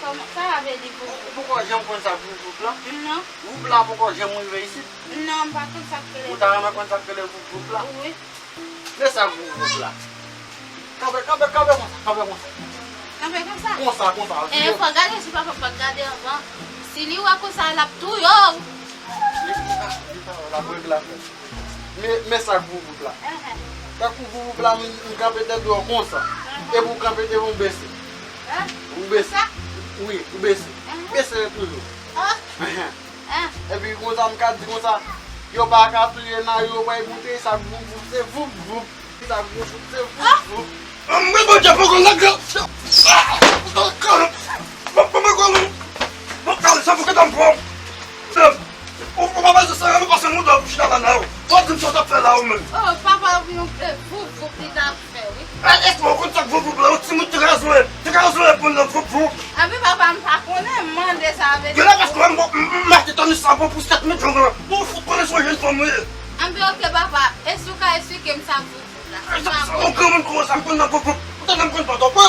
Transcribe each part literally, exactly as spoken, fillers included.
Sa vle di voup voup? Ou poko janm konn sa k voup voup la? Non. Voup la poko janm rive isit? Non, m pa konn sa k rele voup voup. Ou ta renmen konn sa k rele voup voup la? Wi. Men sa k voup voup la. Kanpe, kanpe, kanpe konsa, kanpe konsa. Kanpe konsa? Konsa, konsa. E, fò gade si papa pa gade anvan. Si li wè konsa, l ap touye w. Li pa, li pa wè, l ap regle afè. Men, men sa k voup voup la. Ehn. Tankou voup voup la, m, m kanpe dèyè w konsa. Ehn. Epi w kanpe devan w bese. Ehn? Ou bese. Sa? Wi, ou bese. Ehn. Bese toujou. Oh. Ehn. Ehn. Epi konsa, m ka di konsa, yo pa ka touye nan yo, bay bouteyi sa k voup voup, se voup voup. Sa k voup voup, se voup voup. Ah! Mwen, Bondye, poko nan gran. Ah! Mwen, mwen, mwen, mwen, mwen, sa pou ke tanm pran. Ou, ou pa bezwen sa, mwen pase mouda pou chita la, la, ou. Ou di m sa w t ap fè la, ou menm. Oh, papa, ou vin, eh, voup voup li t ap fè, wi. Eh, èske ou konn sa k voup voup la? Ou timoun te ka jwe, te ka jwe pou nan voup voup. Anpi papa, m pa konnen, m mande sa vle di. Genlè paske m, m, m achte tènis sa pou, pou sèt mil frank la. Ou fout konnen se yon jèn fanm ou ye. Anpi oke, papa, èske ou ka esplike m sa k voup voup la? Eh, sa, sa, ou granmoun konsa, m konn nan voup voup. Ou tande m konn pa twò pè.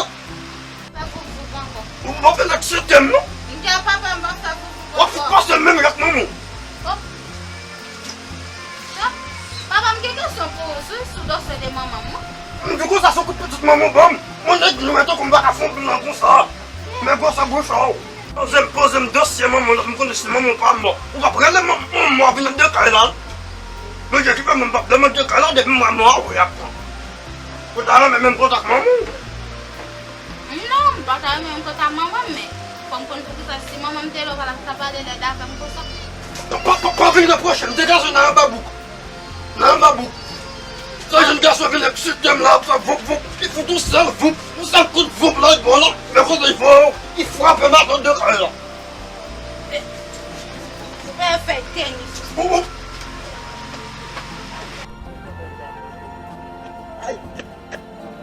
Fè voup voup ankò. Ou pa fè nèg sete m, non? M di a papa m pa fè voup voup ankò. W ap fout pase menm jan ak manman w. Oh. Sa, papa m gen kesyon pou ou sou, sou dosye de manman m, non? M di konsa, se yon kout pitit manman w ban m. Mwen nèg nou, tankou m pa ka fè yon plan konsa. Men gwo sa gwo sa w. Poze m, poze m dosye manman w, m konnen si manman w pa mò. Ou p ap rele manman w vin anndan kay la. Mwen gen ki fè mwen p ap demann de kay la, depi mwa mò a, ou ap pran. Ou ta renmen menm kontak manman w? Non, m pa ta renmen menm kontak manman m, men fò m konn poukisa si manman m te la, ou pa ta pale lèd avè m konsa. Pa, pa, pa vin repwoche m, degaje nan anba bouk. Nan anba bouk. Sa jèn gason vin eksite m la, ap fè voup voup, li fout yon sèl voup, yon sèl kout voup la, li bon la, men kote li fò, li frape m atò de kay la. Ou pa fè tenis. Ou, ou. Ay.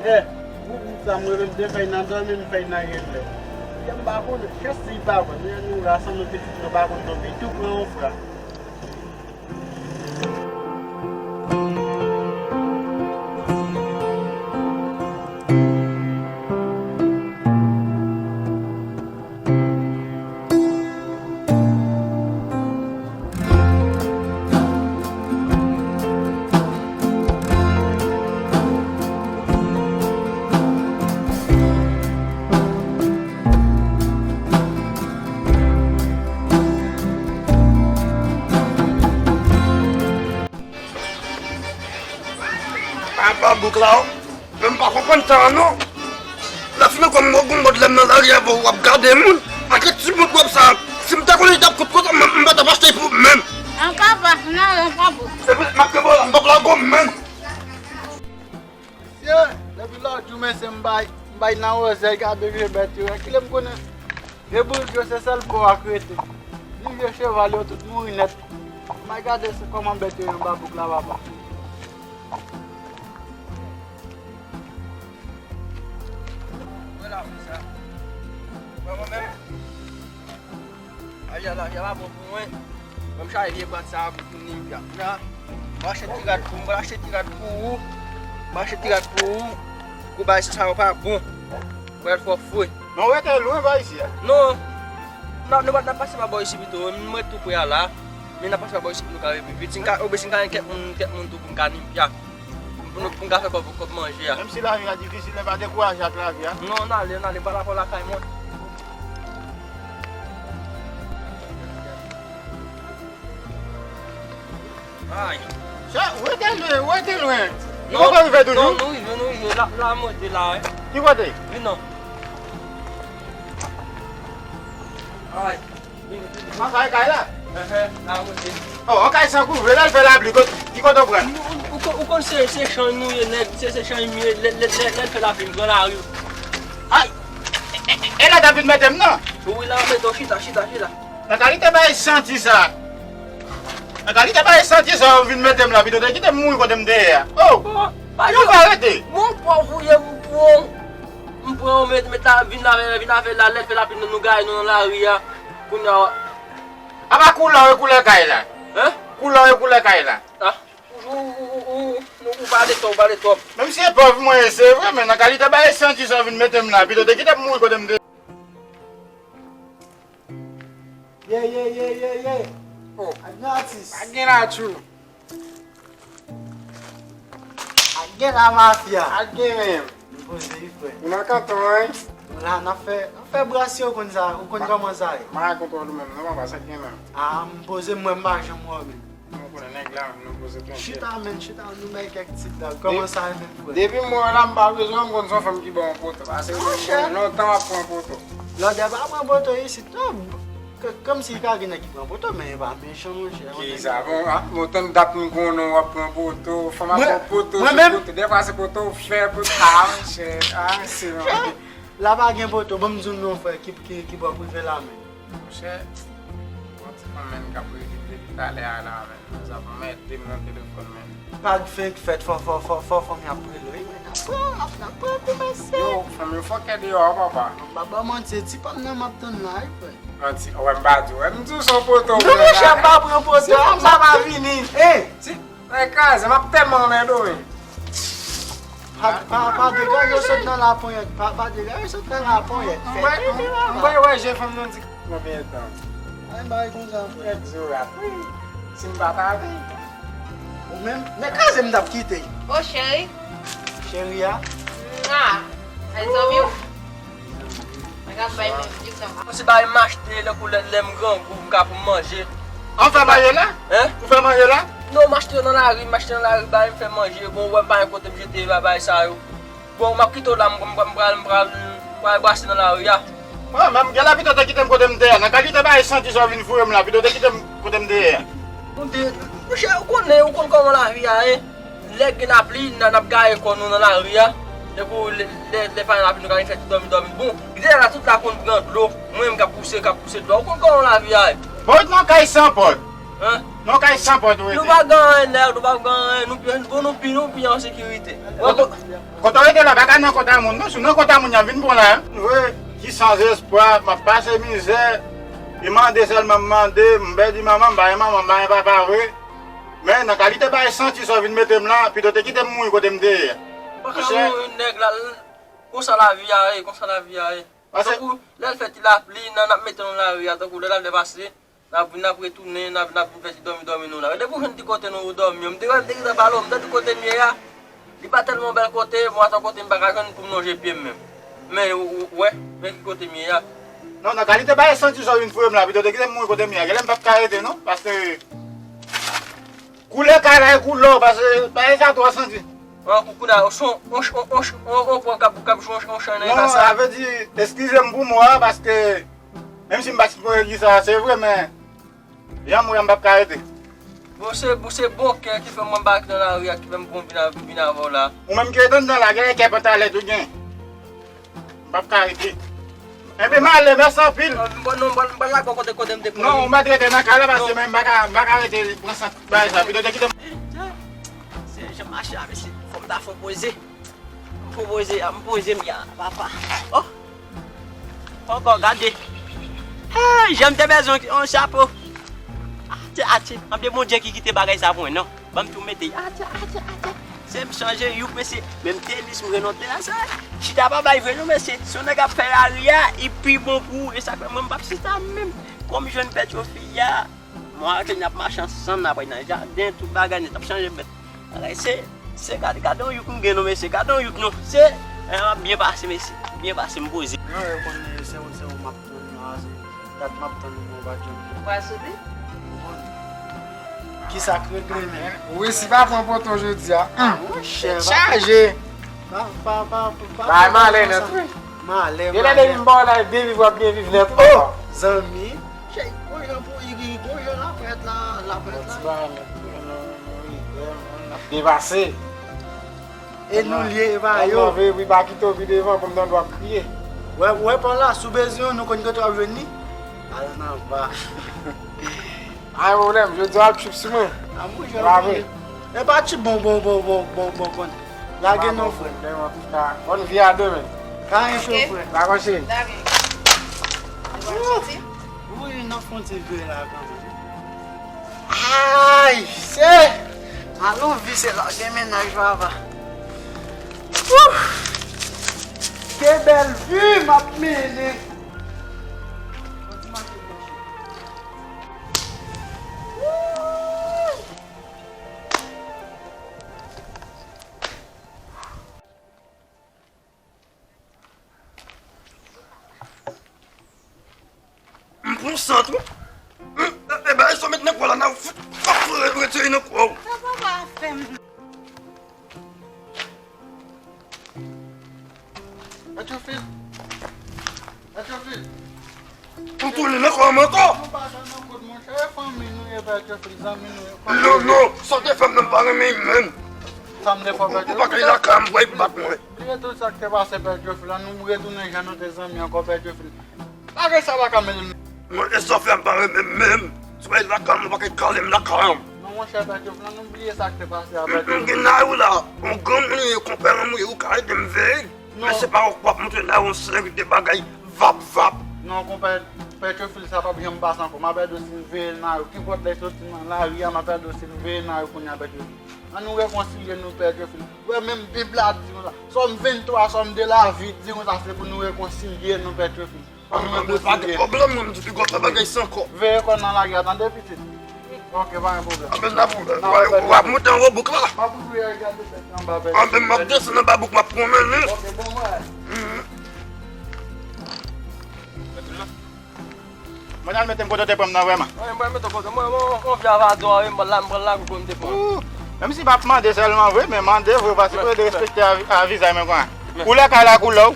Eh, ou, ou sa mwen menm de fèy nan dòmi, m fèy nan revè. M pa konnen, chans li pa bon. Nou, nou rasanble pitit, nou pa konn tonbe, tou pran yon fra. Anba bouk la, o. Men m pa konprann tan an, non. Lè fini kòm mwen gon mòd lè m nan lari avè w, w ap gade moun. Ak ti bout wòb sa, si m te konnen li t ap kout konsa, m, m pa t ap achte l pou ou menm. An papa, nan, an papa. Epi, m ap gen pwoblèm, m p ap lage w menm. Mesye, depi lòt jou, mesye, m bay, m bay nan wòzèy gade vye bèt yo. Kilè m konnen vye boug yo se sèl po a k rete. Ni vye cheval yo tout mouri nèt. M bay gade se kòman bèt yo ye anba bouk la, papa. Wè la, wè sa. Wè mwen menm. Aja, lavi a pa bon pou mwen. Mwen m chaje vye bwat sa a pou, pou Nivea. Kounye a, m achte ti rad pou, m pral achte ti rad pou ou. M achte ti rad pou ou. Kou bagay sa yo pa bon. Pral fò fre. Men w rete lwen pa isi a. Non. N ap, nou pa, n ap pase pa bò isi pito. M ret tou pre a la. Men n ap pase pa bò isi pou nou ka rive pi vit. Si n ka, oubyen si n ka jwenn kèk moun, kèk moun tou pou n ka Nivea. Pou nou, pou n ka fè kòb, kòb manje a. Menm si lavi a difisil, men pa dekouraje ak lavi a. Non, ann ale, ann ale, m pral avè w lakay mwen. Ay. Sa, ou rete lwen, ou rete lwen. Nou poko rive toujou? Non, nou rive, nou rive. La, la monte la, wi. Ki kote? Vin non. Ay. An kay kay la? Enhen, la monte. O, an kay san kouvre, lè l fè lapli, kot-, ki kote w pran? Ou, ou, ou, ou konn se, se chanj nou ye, nèg, se, se chanj m ye, lè, lè, lè, lè l fè lapli, m pran lari. Ay! E, e, e, e lè t ap vin mete m nan? Wi, la mete w chita, chita, chita. Nan kalite bagay santi sa. Nan kalite bagay santi sa, ou vin mete m la, pito te kite m mouri kote m te ye a. O! Bon, pa yo pa rete. Bon, pòv ou ye, ou bon. M pran w, met, met la, vin avè, vin avè la, lè l fè lapli, nou, nou gaye nou nan lari a. Kounye a. Apa koulè w e koulè kay la? Hein? Koulè w e koulè kay la? Ah, ou, ou, ou, ou, ou, ou pale twòp, ou pale twòp. Menm si e pòv mwen ye, se vre, men nan kalite bagay santi sa w vin mete m la, pito te kite m mouri kote m te. Ye, ye, ye, ye, ye. Oh. Ak gen atis. Ak gen la tjou. Ak gen la mafya. Ak gen menm. Nou poze wi frè. Ou nan kanton an wi. Nou la n ap fè, n ap fè brase, ou konn sa, ou konn kòman sa ye. M pa konn ou menm non papa, sa k gen menm. Ah, m poze, mwen m pa janm wè w menm. Nou konnen nèg la menm, nou poze trankil. Chita menm, chita, nou bay kèk ti blag. Kòman sa ye menm frè? Depi m wè w la, m pa bezwen, m konn se yon fanm ki ba w poto. Paske mwen lontan m ap pran poto. Lòdè pa pran poto isit non. K- Kòmsi ka gen nèg ki pran poto, men e pa mechan, monchè. Kisa? Bon, ah, bon, tann dat m konnen w ap pran poto, fanm ap pran poto sou poto. Dèfwa se poto w fè, poto. Ah, monchè, ah, se non. La pa gen poto, ban m di w non, frè, ki, ki, ki bò prive la, men. Monchè, gon ti fanm, men, k ap rele depi talè a la, men. Sa pou mete m nan telefòn, men. Bag fenk fèt, fò, fò, fò, fò fanmi ap rele w wi, men n ap pran, n ap, n ap pran kou mesye. Yo, fanmi yo fòkè deyò a, papa. M pa ba w manti, se ti pa m nan m ap tann la wi, frè. Manti, wè m pa di w, wè m di w se yon poto. Non, monchè, m pa pran poto, sa pa vini. Ti, mwen kraze, m ap tèlman anmède w, wi. Pa, pa, pa degaje w sot nan laponyèt, pa, pa degaje w sot nan laponyèt. M bay, m bay wè je fanm nan di konbyen tan. Ay, bay konsa, frè. Frè, di w rap, wi. Si m pa ta vin. Ou menm, men kraze m t ap kite. O cheri. Cheri a? Mwa. Ay, zanmi w. Mwen ap bay menm egzanp. Mwen se bagay m achte lè kou lè, lè m grangou, m ka pou m manje. An fè manje la? Hein? Ou fè manje la? Non, m achte yo nan lari, m achte nan lari, bagay m fè manje. Bon, wè m pa gen kote m jete bagay sa yo. Bon, m ap kite w la, m, m, m pral, m pral, m pral brase nan lari a. Mwen menm, gen la pito te kite m kote m te ye a. Nan kalite bagay santi sa w vin foure m la, pito te kite m kote m te ye a. Monchè, ou konnen, ou konn kòman lavi a ye. Lè gen lapli, n, n ap gaye kò nou nan lari a. Depi lè, lè, lè pa gen lapli, nou ka vin fè ti dòmi, dòmi. Bon, rivyè la tout la konn pran dlo. Mwen menm k ap pouse, k ap pouse dlo. Ou konn kòman lavi a ye. Bon, non, kay san pòt. Hein? Non, kay san pòt, ou rete. Nou pa gen anyen nèg, nou pa gen anyen. Nou pi, bon, nou pi, nou pi an sekirite. Kote, kote w rete la, pa ka nan kont a moun, non. Si w nan kont a moun, y ap vin pran la, hein. Vre, ki sanzespwa, m ap pase mizè. E mande sèlman m mande, m pèdi manman, m pa gen manman, m pa gen papa vre. Men nan kalite bagay santi sa w vin mete m la, pito te kite m mouri kote m te ye a. Ou pa ka mouri nèg la, konsa lavi a ye, konsa lavi a ye. Tankou lè l fè ti lapli, n, n ap mete nou lari a, tankou lè lapli pase, n ap, n ap retounen, n ap, n ap vin fè ti dòmi, dòmi nou la. Depi w jwenn ti kote nou dòmi, m te wè, m te gentan pale w, m te di kote m ye a. Li pa tèlman bèl kote, bon, atan kote m pa ka jwenn pou m lonje pye m menm. Men, ou, ou, wè, men ki kote m ye a. Non, nan kalite bagay santi sa w vin foure m la, pito te kite m mouri kote m ye a. Genlè m p ap ka rete, non, paske koulè kay la e kou lò, paske bagay sa twò santi. An kou koulè, on, on, on, on, on, on pran k ap, k ap jwe on, on chan nan eta sa. Non, sa vle di, eskize m pou mo a, paske menm si m pa sipoze di sa, se vre, men Jan m wè m p ap ka rete. Bon, se, bon, se bon kè ki fè mwen anbake nan lari a, ki fè m bon vin a, vin avè w la. Ou menm ki rete anndan la, genlè kè pantalèt ou gen. M p ap ka rete. Enben, m ale, mèsi anpil. Non, m pral, non, m pral, m pral lage w kote, kote m te pran. Non, ou mèt rete nan kay la, paske mwen m pa ka, m pa ka rete pran sant bagay sa. Pito te kite m. Se jan mache a, mesye. Fò m ta fè poze. M poze, m poze m ya, papa. Oh! Ankò, gade. Hey, jan m te bezwen yon chapo. Atye, atye. Anben Bondye ki kite bagay sa pou mwen, non. Ban m tou mete. Atye, atye, atye. Se m chanje youk, mesye. Menm tenis m renonte a sa. Chita pa bay vre, non, mesye. Si yon nèg ap fè lari a, li pi bon pou ou. E sa k fè mwen m p ap chita menm. Kòm jwenn pèt yo fi a. Mwen ak li n ap mache ansanm, n ap al nan jaden, tout bagay nèt, n ap chanje bèt. Bagay se, se gade, gade yon youk m gen non, mesye, gade yon youk non. Se, eh, m ap byen pase, mesye, byen pase, m poze. Mwen wè konn se ou, se ou m ap tann la, se dat m ap tann ou, mwen pa janm. Ou pral soti? Ou konn. Kisa k regle menm? Ou resi pa pran poto jodi a. Ah, monchè, tèt chaje. Pa, pa, pa, pa, pa. Bay malè nèt, wi. Malè, malè. Genlè depi m ba w la, byen viv, w ap byen viv nèt, wi. Oh! Zanmi. Chèy, gon jan pou iri, gon jan lapèt la, lapèt la. Bon, ti bagay nèt, wi, nou, nou ri, nou ap byen pase. E nou lye, e pa yo. Ann leve, wi, pa kite w pi devan, pou m tande w ap kriye. Wè, wè, pa la, si w bezwen, nou konn kote w ap jwenn li. Al nan ba. Pa gen pwoblèm, jodi a w ap tchip sou mwen. A mwen, jodi a. E pa tchip bon, bon, bon, bon, bon, bon, konn. Lage non, frè. Bòn vi a demen. Ka enche, frè. Dakò, cheri. Wi, n ap fè yon ti vire la kanmenm. Ay, se. Alon vi se lage mennaj papa. Wouh! Ke bèl vi m ap mennen. Yon sant, wi. E, e, bagay sa w met nan kò w la, n a fout, fòk fò retire nan kò w. Sa papa fè m. Pètwofil. Pètwofil. Ou tounen nan kò m ankò. Nou pa jwenn nan kout, monchè. E fanmi nou ye, Pètwofil, zanmi nou ye. Non, non, sa w te fè m nan, m pa renmen l menm. Sa m te fè w, Pètwofil? Ou pa kay lakay m, w ap bat mwen. Bliye tout sa k te pase, Pètwofil, ann nou retounen jan nou te zanmi ankò, Pètwofil. Bagay sa pa ka mele m. Mwen, e sa w fè m pa renmen m menm. Si w pa lakay m, ou pa kay kale m lakay m. Non, monchè, Pètwofil, ann nou bliye sa k te pase a, Pètwofil. M gen nan ou la, yon granmoun ou ye, konpè m ou ye, ou ka ede m veye l. Non. Men se pa ou k ap montre nan yon seri de bagay vap vap. Non, konpè, Pètwofil, sa p ap janm pase ankò. M ap ede w siveye nan yo. Kenpòt lè l soti nan lari a, m ap ede w siveye nan yo kounye a, Pètwofil. Ann nou rekonsilye nou, Pètwofil. Ou wè menm Bib la di konsa, Sòm venntwa, Sòm de Lavi di konsa, se pou nou rekonsilye nou, Pètwofil. Ann nou rekonsilye. Pa gen pwoblèm, mwen, m di piga w fè bagay sa ankò. Veye kò w nan lari a, tande, pitit. Ok, pa gen pwoblèm. Anben, n ap, w ap monte anwo bouk la. M ap ouvri a gade tèt anba, Pètwofil. Anben, m ap desann anba bouk, m ap pran men li. Ok, bon vwayaj. Mwen al mete m kote w te pran m nan vrèman. Mwen, mwen mete w kote mwen, mwen, mwen, vye avadra, wi, mwen la, mwen la, kote m te pran. Ooh, menm si m ap mande sèlman vre, men mande vre, paske w derespekte a, a vizaj mwen konsa. Koulè kay la, koulè w.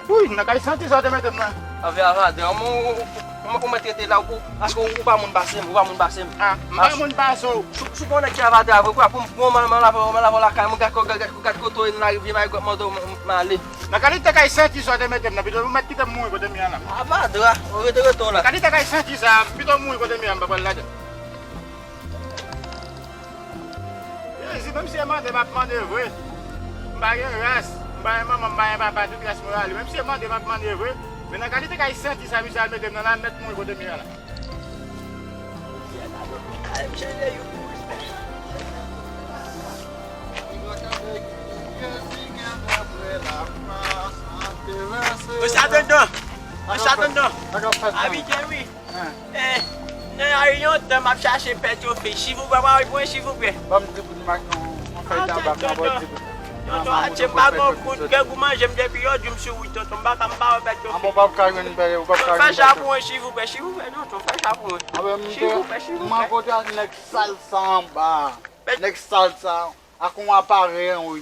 Wi, nan kay santi sa w te mete m nan. Avè avadra, mwen, ou, ou, ou mèt rete la, ou, paske ou, ou pa moun pase m, ou pa moun pase m. Ah, m pa moun pase w. Si, si w konnen ki avadra vre, kwa, pou m, pou m, m, m lave, m lave lakay mwen, gad, gad, gad, gad kote w ye nan lari, vye mayi, gad mande w, m, m ale. Nan kalite kay santi sa w te mete m nan, pito ou mèt kite m mouri kote m ye a la. Avadra, ou rete, rete w la. Nan kalite kay santi sa, pito m mouri kote m ye a, m pa pral ladan. Jezi, menm si e mande, m ap mande vre. M pa gen ras, m pa gen manman, m pa gen papa, tout ras mwen rale. Menm si e mande, m ap mande vre. Men nan kalite kay santi sa, misye al mete m nan la, m mèt mouri kote m ye a la. Mesye, atann non. Mesye, atann non. Abitye, wi. Eh, nan lari lontan m ap chache Pètwofil. Silvouplè, pa wè mwen, silvouplè. Ban m di pou m ak yon, yon fèy tabak la, ban m di pou m. Tonton, atye m pa gon kout, gen gou manje m depi jodi m sou wout, tonton. M pa ka, m pa wè Pètwofil. Tonton, fè sa pou mwen, silvouplè, silvouplè, tonton, fè sa pou mwen. Silvouplè, silvouplè. M rankontre ak nèg sal sa anba. Nèg sal sa. Ak yon aparèy an wi,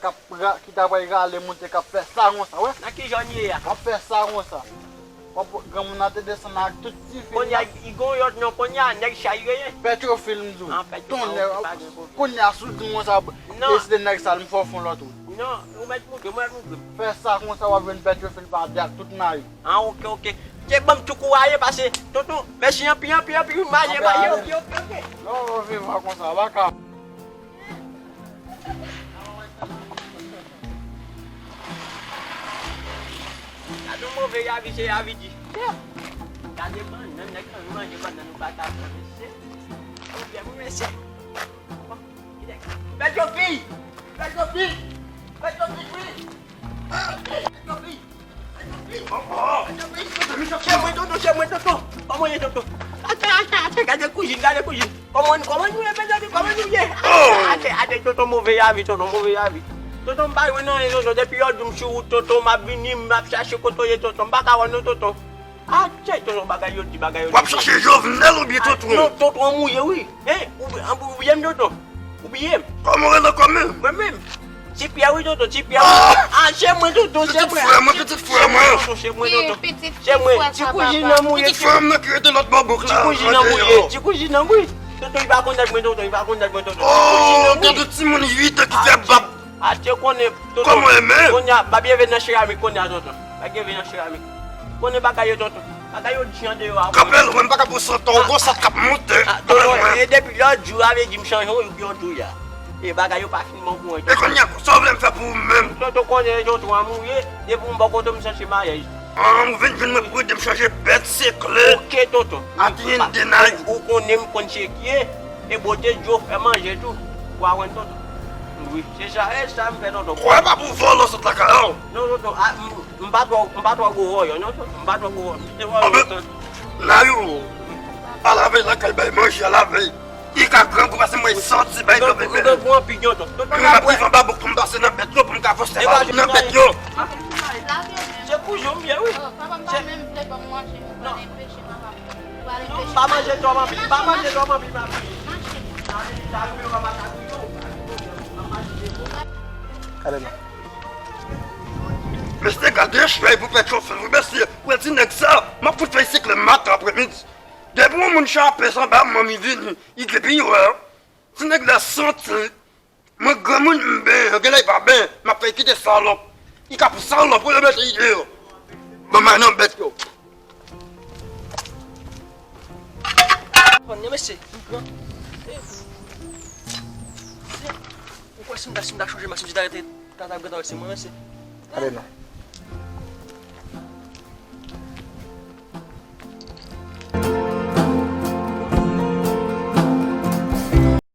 k ap ra-, ki ta pral rale monte, k ap fè sa konsa, wè. Nan ki zòn li ye a? W ap fè sa konsa. W ap, granmoun nan te desann ak tout ti fi. Kounye a, li gon lòt non, kounye a, nèg sa li rele? Pètwofil, m di w. Ah, Pètwofil, tonnè, pa gen pwoblèm. Kounye a, si w di m konsa, e se de nèg sa, m fè w fè yon lòt wout. Non, ou mèt montre, ou mèt montre. Fè sa konsa, w ap jwenn Pètwofil pa dè ak tout nan li. Ah, ok, ok. Te ban m tou kouraje, pase, tonton, mèsi anpil, anpil, anpil, m ale, m ale, ok, ok, ok. Non, non, vivan konsa, baka. Gade yon move yavi, se yavi di. Gade bannann, nèg nan manje bannann, nou pa ka pran, mesye. Ou byen, wi, mesye. Pètwofil! Pètwofil! Pètwofil, wi! Pètwofil! Chè mwen, tonton, chè mwen, tonton. Kòman w ye, tonton? Atè, atè, atè, gade kouzin, gade kouzin. Kòman, kòman nou ye, medam, kòman nou ye? Atè, atè, tonton, move yavi, tonton, move yavi. Tonton, m pa jwenn anyen, tonton. Depi yè w di m sou wout, tonton, m ap vini, m ap chache kote w ye, tonton. M pa ka wè w non, tonton. Atè, tonton, bagay yo di, bagay yo di. W ap chache Jovenel oubyen tonton? Non, tonton, mouye, wi. Hein? Ou, ou, ou ye m, tonton? Ou bliye m? Kòman w rele ankò menm? Mwen menm. Ti Pyè wi, tonton, Ti Pyè wi. Ah! Ah, se mwen, tonton, se mwen. Pitit frè mwen, pitit frè mwen. Tonton, se mwen, tonton. Se mwen. Ti kouzin nan mouye. Pitit frè m nan ki rete lòt bò bouk la. Ti kouzin nan mouye. Ti kouzin nan wi. Tonton, li pa konn nèg mwen, tonton, li pa konn nèg mwen, tonton. Oh, tonton, timoun uit an ki fè bab. Ah, te konnen, tonton. Kòman e men? Kounye a, bab ye vin nan seramik, kounye a, tonton. Bab ye vin nan seramik. Konnen bagay yo, tonton. Bagay yo di an deyò a. Kanpe lwen, m pa ka pran san tan, w gon sant k ap monte. Ah, tonton, e depi lòt jou a, vle di m chanje yon, yon tou ya. E bagay yo pa fin bon pou mwen. E kounye a, sa w vle m fè pou ou menm? Tonton konnen tonton an mouri, depi m bò kote m chèche maryaj. Ah, ou vin jwenn mwen pou ede m chanje bèt, se kle. Ok, tonton. Ati en de nay. Ou konnen m konn se ki ye, e bote djo fè manje tou. Ou a wè tonton. Wi, se sa, e sa m fè tonton. Kwè pa pou vòlò sot lakay ou. Non, tonton, a, m, M pa twò, m pa twò gwo vòlò, non, tonton. M pa twò gwo vòlò. M te vòlò lontan. Anben, Nayou, al avè l lakay, bay manje, al avè l. Li ka grangou pase mwen, santi bay nan bebe. Ou grangou anpil, tonton. Tonton, m ap viv anba bouk pou m pase nan bèt yo, pou m ka fòse pa nan bèt yo. Ou jwenn byen, wi. Oh, papa, m pa menm vle ban m manje, m pral enpeche, papa. M pral enpeche. Pa manje twòp anpil, pa manje twòp anpil, papi. Manje. Gade la. Mesye, gade chèy pou pèt chofè, wi, mesye. Ou wè ti nèg sa, m ap fout fè siklè maten aprèmidi. Depi yon moun chape sanba manmi vini, li depi yo, ti nèg la santi. Mwen granmoun m ben, genlè li pa ben, m ap fè kite salòp. Li ka pou salòp, ou yo mete li deyò. Ban m al nan bèt yo. Konn mesye, m pran. Ou kwè si m ta, si m ta chanje masin, si m ta rete, ta, ta gentan wè se mwen, mesye. Gade non.